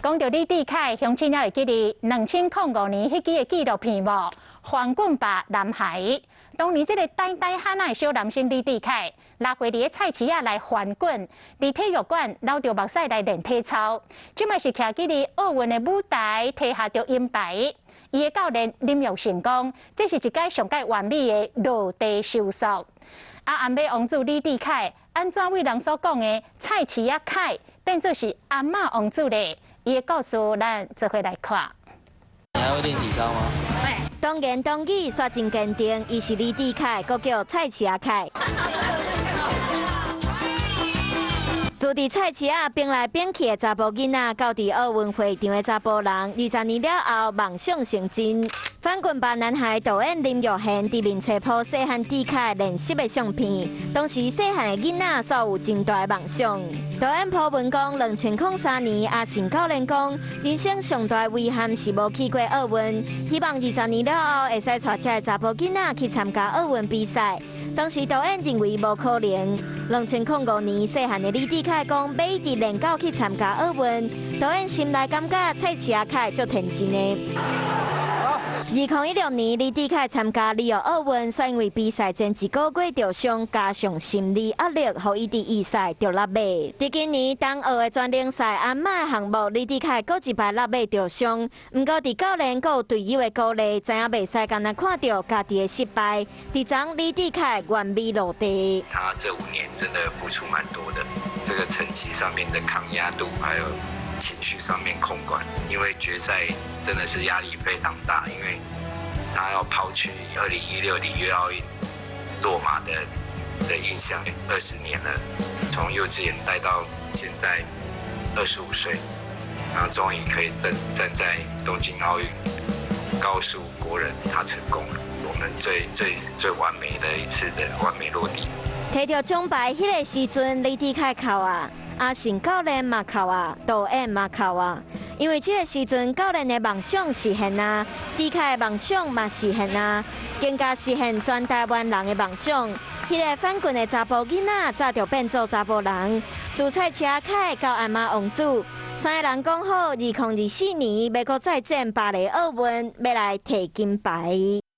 講著李智凱，鄉親猶會記得2005年彼支的紀錄片無？翻滾吧男孩。當年這个呆呆漢仔的小男生李智凱，6歲佇咧菜市仔來翻滾，佇體育館流著目屎來練體操。這擺是徛起佇奧運的舞台，提下著銀牌。伊的教練林育成講，這是一擺上蓋完美的落地收束。啊，鞍馬王子李智凱，按怎為人所講的菜市仔凱，變做是鞍馬王子咧？伊的故事，咱做伙來看。你還會練體操嗎？會。當言當語，煞真堅定，伊是李智凱，閣叫菜市仔凱。住佇菜市仔變來變去的查埔囡仔，到佇奧運會場的查埔人，20年了後夢想成真。翻滾吧男孩導演林育賢佇面冊 po 細漢智凱練習的相片，當時細漢的囡仔煞有真大的夢想。導演 po 文講，2003年阿信教練講，人生上大遺憾是無去過奧運，希望20年了後會使帶這个查埔囡仔去參加奧運比賽。當時導演認為無可能。2005年，細漢的李智凱講，欲一直練到去參加奧運。導演心內感覺菜市仔凱足天真的。2016年，李智凱參加里約奧運，煞因為比賽前一個月著傷，加上心理壓力，予伊佇預賽著落馬。佇今年東奧的全能賽鞍馬項目，李智凱閣一擺落馬著傷。毋過佇教練閣有隊友的鼓勵，知影袂使干焦看著家己的失敗。佇昨李智凱完美落地。他這5年真的付出蠻多的，這個成績上面的抗壓度，還有情緒上面控管，因為決賽真的是壓力非常大，因為他要拋去2016里約奧運落馬的印象，20年了，從幼稚園帶到現在25歲，然後終於可以站在東京奧運，告訴國人他成功了，我們最最最完美的一次的完美落地。提著獎牌彼个時陣，李智凱哭啊，阿信教練嘛哭啊，導演嘛哭啊，因為這个時陣教練的夢想實現啊，智凱的夢想嘛實現啊，更加實現全台灣人的夢想。彼个翻滾的查埔囡仔，早就變做查埔人，自菜市仔凱到鞍馬王子，三个人講好，2024年欲閣再戰巴黎奧運，欲來提金牌。